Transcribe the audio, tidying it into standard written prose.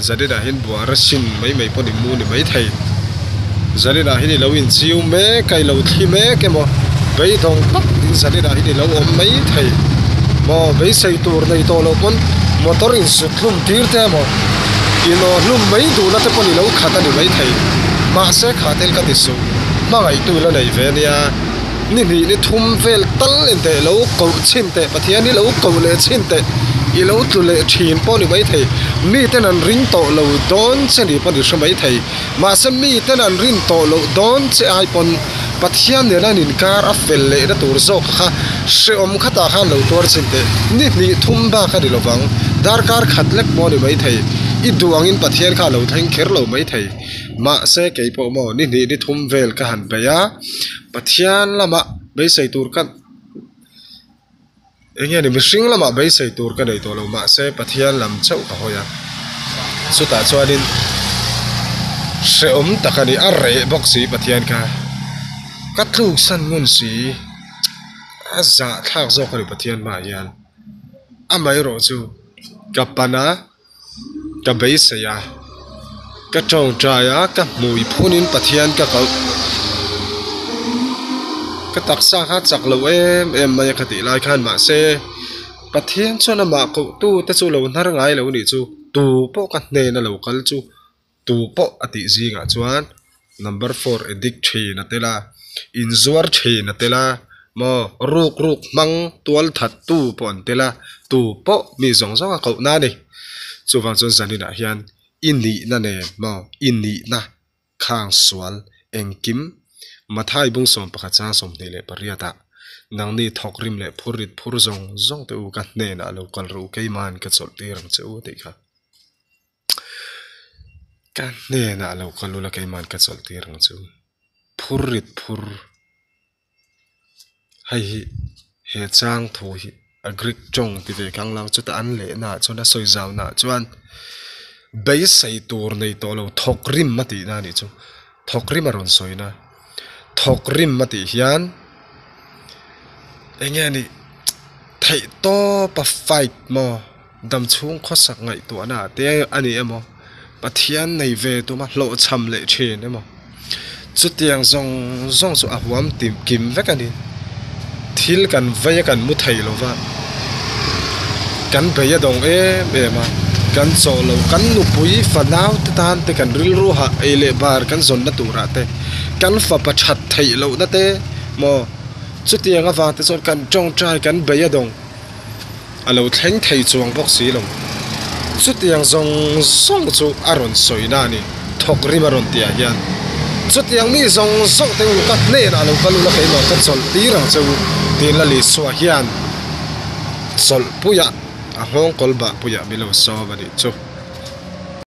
Zaninah hian buara sin mai mai pawh ni mu ni maithei. Zaninah hian i lo inchiu mek a, i lo thli mek emaw beidawng tak in zaninah hian i lo awm maithei. Maw beisei tur nei tawh loh pawn motor insut hlum tir te emaw inawh hlum mai duhna te pawn i lo khat a ni maithei. Mahse kha tel ka ti suh, hmangaihtu i la nei ve ania. Ni hnih ni thum vel tal en teh lo koh chhin teh Pathian hi lo koh leh chhin teh i lo tlu leh thin pawh ni maithei miten an ring tawh lo dawn che ni pawh ni hre maithei mahse miten an rin tawh loh dawn che ai pawn Pathian nena an inkar a fel leh na tur zawk kha hrehawm khatah khan lo tuar chhin teh ni hnih thum bak a ni lovang darkar khat lek pawh ni maithei i duh angin Pathian kha a lo thleng kher lo maithei mahse keipawh maw ni hnih ni thum vel ka han bei a. Pathian lamah beisei tur ka eng nge ni mihring lamah beisei tur ka nei tawh lo mahse Pathian lam chauh ka hawi a chutah chuanin hrehawm tak a ni a reh bawk si Pathian kha ka tluksan ngun si a zahthlak zawk a ni Pathian hmaah hian amaherawh chu ka pan a. Ka beisei a, ka tawngtai a, ka hmui phunin Pathian ka kalh. Ka taksa kha chak lo em em mai a ka tih lai khan mahse Pathian chuan amah kohtu te chu lo hnar ngai lo nih chu tu pawh ka hnena lo kal chu tu pawh a tih zingah chuan number four addict thin a tel a, inzuar thin a tel a, maw ruk ruk hmang tual that tu pawh an tel a, tu pawh mi zawng zawng a koh na a ni. Chuvang chuan zaninah hian i nihna nen maw i nihna khang sual engkim Mathai bung 11 chang 28 ah nangni thawk rim leh phur rit phur zawng zawng te u ka hnenah lo kal rawh u keima'n ka chawlh tir ang che u a tih kha. Ka hnenah lo kal ula keima'n ka chawlh tir ang chu. Phur rit phur. Hei hi he chang thu hi a Greek tawng ti ve kang lang chutah an lehnaah chuan a sawi zaunaah chuan beisei tur nei tawh lo thawk rim a tihna a nih chu. Thawk rim a rawn sawina. Thawk rim a tih hian eng nge ni theih tawpa fight maw. Damchhung khawsak ngaihtuahna ah te a ni emaw, Pathian nei ve tuma hlawhchham leh thin emaw, chutiang zawng zawng chu a huam tim kim vek a ni. Thil kan vei a kan mu thei lo va, kan bei a dawng em em a, kan chaw lo, kan nupui fanau te tan te kan rilru hah ei leh bar kan zawnna turah te, kan fapa that theih lohna te maw, chutiang avang te chuan kan tawngtai kan bei a dawng. A lo thleng thei chuang bawk si lo. Chutiang zawng zawng chu a rawn sawi na a ni, thawk rim a rawn tih ah hian. Chutiang mi zawng zawng te u ka hnenah lo kal ula keimah ka chawlh tir ang che u tiin Lalisua hian chawlhpuiah a nghawngkawl bah puiah min lo sawm a nih chu.